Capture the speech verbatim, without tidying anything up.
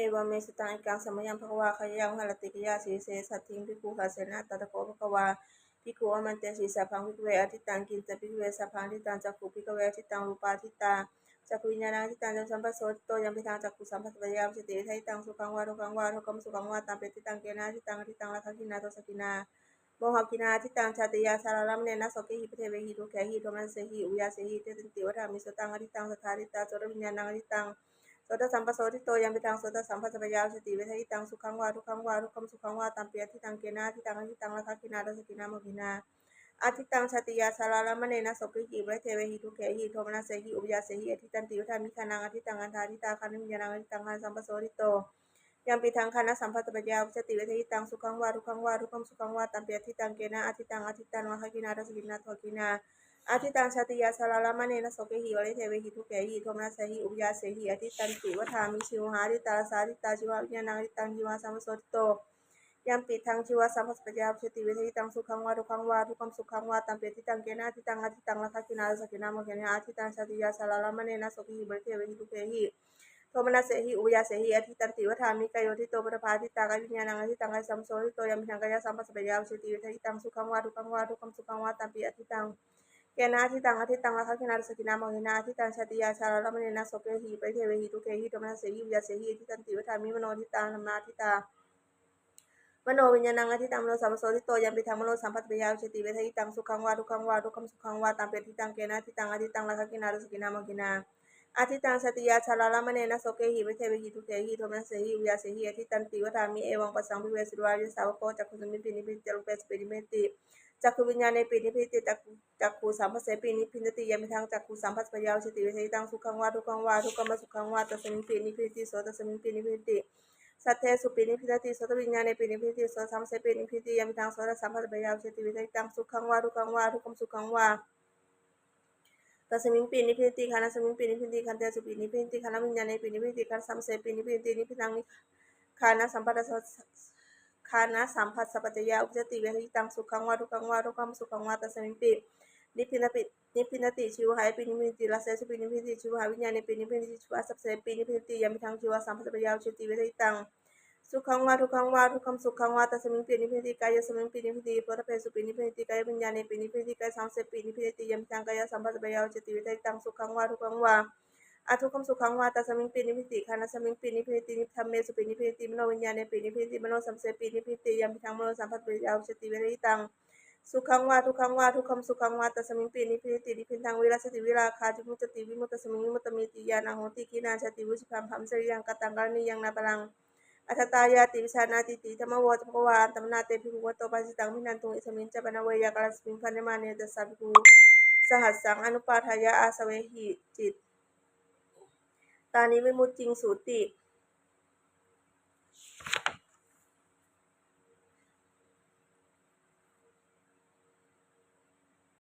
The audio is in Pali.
Evaṃ me sutaṃ. Ekaṃ samayaṃ bhagavā gayhāyaṃ viharati gayāsīse saddhiṃ bhikkhusahassena. Tatra kho bhagavā bhikkhū āmantesi: Sabbaṃ bhikkhave ādittaṃ. Kiñca bhikkhave sabbaṃ ādittaṃ? Cakkhuṃ bhikkhave ādittaṃ, rūpā ādittā, cakkhuviññāṇaṃ ādittaṃ, cakkhusamphasso āditto, yampidaṃ cakkhusamphassapaccayā uppajjati vedayitaṃ sukhaṃ vā dukkhaṃ vā adukkhamasukhaṃ vā, tampi ādittaṃ. Kena ādittaṃ? Ādittaṃ rakkhaṇena dosakena, mohagginā. Ādittaṃ jātiyā jarāmaraṇena sokehi paridevehi dukkhehi domanassehi upāyāsehi, ādittanti vadāmi. Sotaṃ ādittaṃ, saddā ādittā, sotaviññāṇaṃ ādittaṃ, sotasamphasso āditto, yampidaṃ sotasamphassapaccayā uppajjati vedayitaṃ sukhaṃ vā dukkhaṃ vā adukkhamasukhaṃ vā, tampi ādittaṃ. Kena ādittaṃ? Ādittaṃ rakkhaṇena dosakena mohagginā. Ādittaṃ jātiyā jarāmaraṇena sokehi paridevehi dukkhehi domanassehi upāyāsehi, ādittanti vadāmi. Ghānaṃ ādittaṃ, gandhā ādittā, ghānaviññāṇaṃ ādittaṃ, ghānasamphasso āditto, yampidaṃ ghānasamphassapaccayā uppajjati vedayitaṃ sukhaṃ vā dukkhaṃ vā adukkhamasukhaṃ vā, tampi ādittaṃ. Kena ādittaṃ? Ādittaṃ rakkhaṇena dosakena mohagginā. Ādittaṃ jātiyā jarāmaraṇena sokehi paridevehi dukkhehi domanassehi upāyāsehi, ādittanti vadāmi. Jivhā ādittā, rasā ādittā, jivhāviññāṇaṃ ādittaṃ, jivhāsamphasso āditto, yampidaṃ jivhāsamphassapaccayā uppajjati vedayitaṃ sukhaṃ vā dukkhaṃ vā adukkhamasukhaṃ vā, tampi ādittaṃ. Kena ādittaṃ? Ādittaṃ rakkhaṇena dosakena mohagginā. Ādittaṃ jātiyā jarāmaraṇena sokehi paridevehi dukkhehi domanassehi upāyāsehi, ādittanti vadāmi. Kāyo āditto, phoṭṭhabbā ādittā, kāyaviññāṇaṃ ādittaṃ, kāyasamphasso āditto, yampidaṃ kāyasamphassapaccayā uppajjati vedayitaṃ sukhaṃ vā dukkhaṃ vā adukkhamasukhaṃ vā, tampi ādittaṃ. Kena ādittaṃ? Ādittaṃ rakkhaṇena dosakena mohagginā. Ādittaṃ jātiyā jarāmaraṇena sokehi paridevehi dukkhehi domanassehi upāyāsehi, ādittanti vadāmi. Mano ādittā, dhammā ādittā, manoviññāṇaṃ ādittaṃ, manosamphasso āditto, yampidaṃ manosamphassapaccayā uppajjati vedayitaṃ sukhaṃ vā dukkhaṃ vā adukkhamasukhaṃ vā, tampi ādittaṃ. Kena ādittaṃ? Ādittaṃ rakkhaṇena dosakena mohagginā. Ādittaṃ jātiyā jarāmaraṇena sokehi paridevehi dukkhehi domanassehi upāyāsehi, ādittanti vadāmi. Evaṃ passaṃ bhikkhave sutavā ariyasāvako cakkhusmiṃpi nibbindati, rūpesupi nibbindati, cakkhuviññāṇepi nibbindati, cakkhu cakkhusamphassepi nibbindati, yampidaṃ cakkhusamphassapaccayā uppajjati vedayitaṃ sukhaṃ vā dukkhaṃ vā adukkhamasukhaṃ vā, tasmiṃpi nibbindati. Sotasmiṃpi nibbindati, saddesupi nibbindati, sotaviññāṇepi nibbindati, sotasamphassepi nibbindati, yampidaṃ sotasamphassapaccayā uppajjati vedayitaṃ sukhaṃ vā dukkhaṃ vā adukkhamasukhaṃ vā, tasmiṃpi nibbindati. Ghānasmiṃpi nibbindati, gandhesupi nibbindati, ghānaviññāṇepi nibbindati, ghānasamphasseti nibbindati, nibbindaṃ ghānasamphassa ghānasamphassapaccayā uppajjati vedayitaṃ sukhaṃ vā dukkhaṃ vā adukkhamasukhaṃ vā, tasmiṃpi nibbindati. Nibbindati. Jivhāyapi nibbindati, rasesupi nibbindati, jivhāviññāṇepi nibbindati, jivhāsamphassepi nibbindati, yampidaṃ jivhāsamphassapaccayā uppajjati vedayitaṃ sukhaṃ vā dukkhaṃ vā adukkhamasukhaṃ vā, tasmiṃpi nibbindati. Kāyasmiṃpi nibbindati, phoṭṭhabbesupi nibbindati, kāyaviññāṇepi nibbindati, kāyasamphassepi nibbindati, yampidaṃ kāyasamphassapaccayā uppajjati vedayitaṃ sukhaṃ vā dukkhaṃ vā adukkhamasukhaṃ vā, tasmiṃpi nibbindati. Ghānasmiṃpi nibbindati, dhammesupi nibbindati, manoviññāṇepi nibbindati, manosamphassepi nibbindati, yampidaṃ manosamphassapaccayā uppajjati vedayitaṃ sukhaṃ vā dukkhaṃ vā adukkhamasukhaṃ vā, tasmiṃpi nibbindati. Nibbindaṃ virajjati, virāgā vimuccati, vimuttasmiṃ vimuttamiti ñāṇaṃ hoti. Khīṇā jāti, vusitaṃ brahmacariyaṃ, kataṃ karaṇīyaṃ, na balaṃ atthattāyāti vijānātīti. Idamavoca bhagavā. Attamanā te bhikkhū bhagavato bhāsitaṃ abhinanduṃ. Ismiñca pana veyyākaraṇasmiṃ bhaññamāne tassa bhikkhusahassam anupādāya āsavehi cittāni vimucciṃsūti.